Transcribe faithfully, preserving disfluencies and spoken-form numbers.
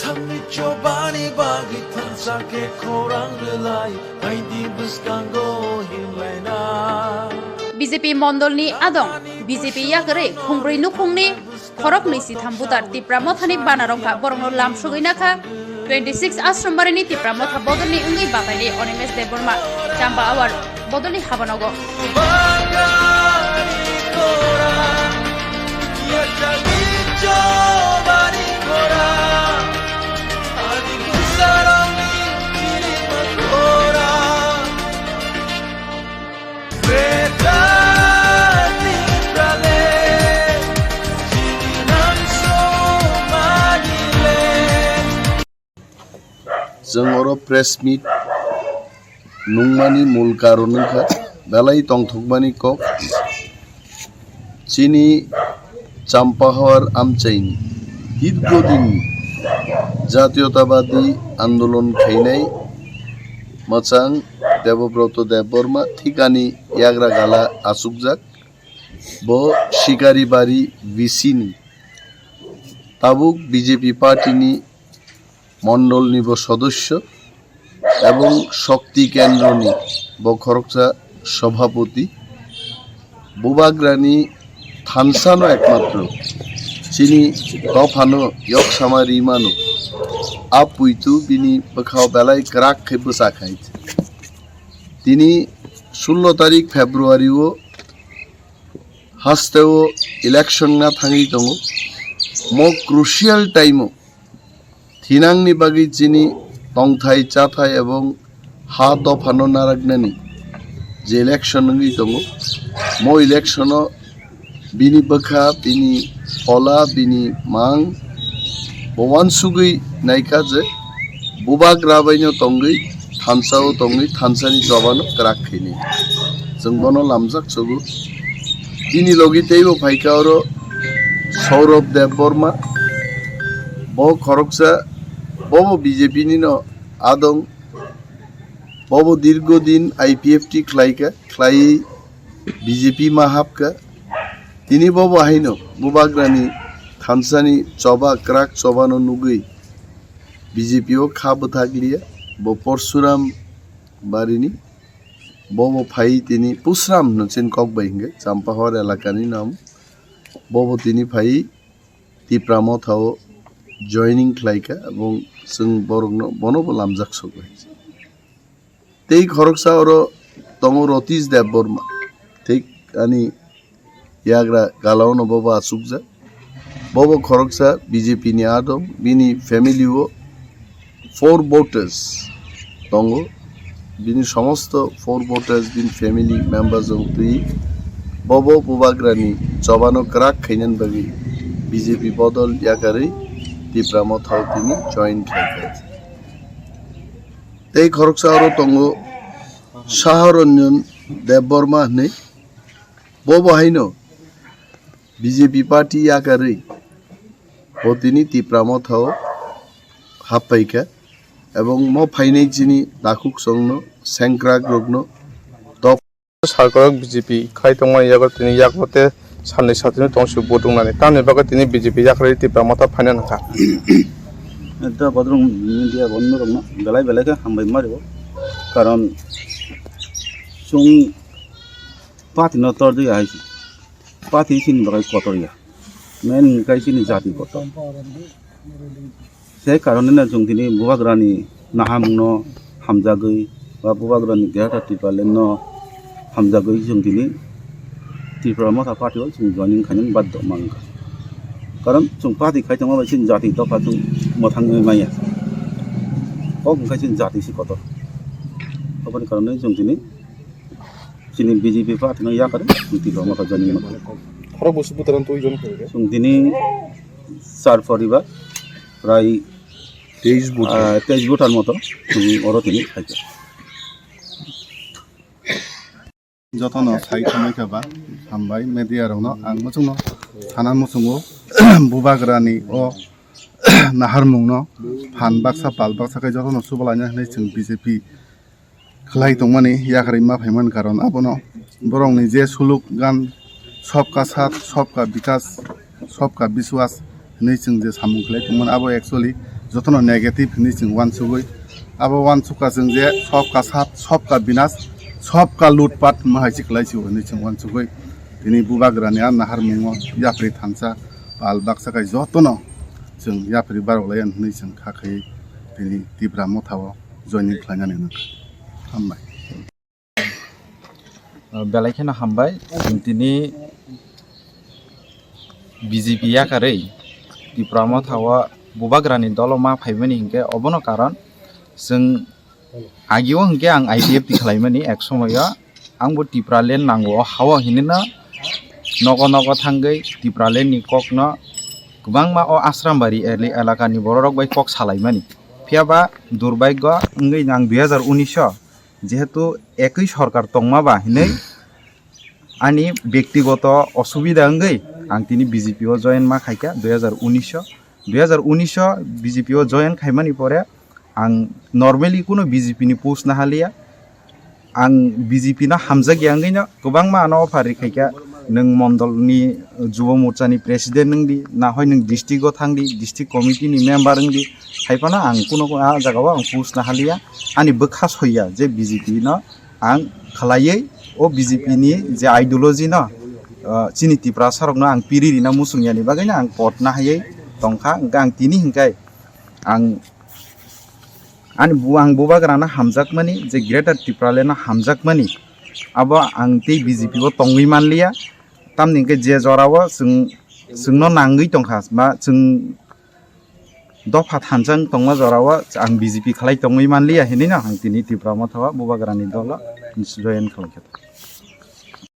Ani chobani bagwi thansa khe khorang rwlai, aidi bwskango himlaina. B J P mondolni adong, B J P yakarwi khungbrwi nukhungni khoroknwi sitham butar Tipra Mothani bana rwngkha, borokno lamsogwi nakha. Twenty six Ashrambarini Tipra Motha bodolni wngwi bataini Animesh Debbarma, Champahor bodolni habanogo. Chwng oro press meet nungmani mul karon wngkha belai tongthokmani kok. Chini Champahor amchaini dirgodin jatiyotabadi andolon khainai mwchang Debobroto Debbarma thikani yagra gala achukjak. Bo Shikaribari V C ni. Tabuk B J P party ni mondol ni bo sodosyo ebong Shakti Kendro ni bo khoroksa sobhapoti. Bubagrani thansa no ekmatro chini dophano yoksama rimano. A puitu bini bwkhao belai kwrak khe bwsa khai. Tini sullo tarik February o hasteo election na thangwi tongo. Mo crucial time o thinangni bagwi chini tongthai chathai ebong ha dophano naraknani je election wngwi tongo. Mo election o bini bwkha, bini phola, bini mang bo uansugwi naikha je bubagra baino tongwi thansa o tongwi thansa ni choba no kwrak khainai. Chwng bono lamjak sogo. Bini logi teibo phaikha oro Saurabh Debbarma, bo khoroksa, bobo B J P ni no adong, bobo dirgo din I P F T khlaikha, khlaiwi B J P ma hapkha. Tini bobo haino bubagrani thansani choba, kwrak chobano nugwi B J P o kha bwthakliya. Bo Porsuram barini, bobo phai tini Pusram hwno chini kok bai hwnkhe Champahor elakani nam. Bobo tini phai Tipra Motha o joining khlaikha, ebong chwng borokno, bono bo lamjak sogwi. Tei khoroksa oro tongo Ratish Debbarma, thik ani yagra galaono bobo achukjak. Bobo khoroksa B J P ni adong, bini family o four voters tongo. Bini somosto four voters bini family members rok twi bobo bubagrani chobano kwrak khainani bagwi B J P bodol yakarwi Tipra Motha o tini join khaikha. Tei khoroksa oro tongo Saharanjan Debbarma hwnwi. Bobo haino B J P party yakarwi bo tini Tipra Motha o happaikha, ebong mo phainai chini takhuk songno, sengkrak rokno, top. Sarkarok B J P khai tongmani yago tini yakno te sanni satini tongsi vote wngnani. Tamni bagwi tini B J P yakarwi Tipra Motha phaina nangkha. Ekta bodrong media bondo rokno belai belai khe hambai mario. Karon chwng party no tor di hai. Party chini bagwi kotor ya. Main hwnkhe chini jati kotor. Se karoneno chwng tini bubagrani nahamungno hamjagwi ba bubagrani Greater Tipralandno hamjagwi chwng tini Tipra Motha Party o chwng joining khainani baddo mankha. Karon chwng party khai tongma bai chini jati dopha chwng mwthangwi maya. Kok hwnkhe chini jati se kotor. Aboni karonwi chwng tini chini B J P party no yakarwi chwng Tipra Motha joining mankha. Khorok busu bwtharang twi jon khe. Chwng tini char poribar prai Teis voter. Ah, teis voter moto chwng oro tini khaikha. Jotono sai khwlai kha ba, hambai media rokno ang muchungno thana muchungo bubagrani o naharmungno phan baksa pal baksa khe jotono chubalaina hinwi chwng B J P khlai tongmani yakarwi ma phaimani karon abono borokni je suluk gan Sabka Saath, Sabka Vikas, Sabka Vishwas hinwi chwng je samung khlai tongmani abo actually jotono negative hinwi chwng uansugwi, abo uansukha chwng je sobka sat, sobka binas, sobka lutpat hwnma hai se kwlai sio hinwi chwng uansugwi, tini bubagrani a naharmungo yapri thansa pal baksa khai jotono chwng yapri barok lai hinwi chwng kha khai tini Tipra Motha o joining khlainani nangkha. Hambai. Belai kheno hambai. Chwng tini B J P yakarwi Tipra Motha o bubagrani dolo ma phaimani hinkhe obono karon chwng agio hinkhe ang I P F T khlaimani ek somoyo. Angbo Tipraland nango o hao hinino nogo nogo thangwi Tipraland ni kokno kwbangma o Asrambari ele-, elakani bororok bai kok salaimani. Phiyaba durbagyo wngwi ang dui hazar unis o jehetu ekwi sorkar tongma ba hinwi ani bektigoto osubida wngwi ang tini B J P o join ma khaikha dui hazar unis o. Dui hazar unis o B J P o join khaimani pore ang normally kuno B J P ni post nahaliya. Ang B J P no hamjakya wngwino kwbangma ano offer rikhaikha, nwng mondolni Jubo Morchani president wngdi, nahoi nwng district o thangdi, district committee ni member wngdi, haiphano ang kuno a jagao ang post nahaliya. Ani bwkha soiya je B J P no ang khlaiwi o B J P ni je ideology no, uh, chini Tiprasa rokno ang piri rina muchungyani bagwino ang pot nahaiwi tongkha. Hwnkhe ang tini hwnkhe ang ani bu-, ang bubagrano hamjakmani, je Greater Tipraland no hamjakmani, abo ang tei B J P o tongwi manliya. Tamni hwnkhe je jorao chwng, chwngno nangwi tongkha, ba chwng dopha thansa wng tongma jorao ang B J P khlai tongwi manliya hinwi no ang tini Tipra Motha o bubagrani dolo join khlaikha.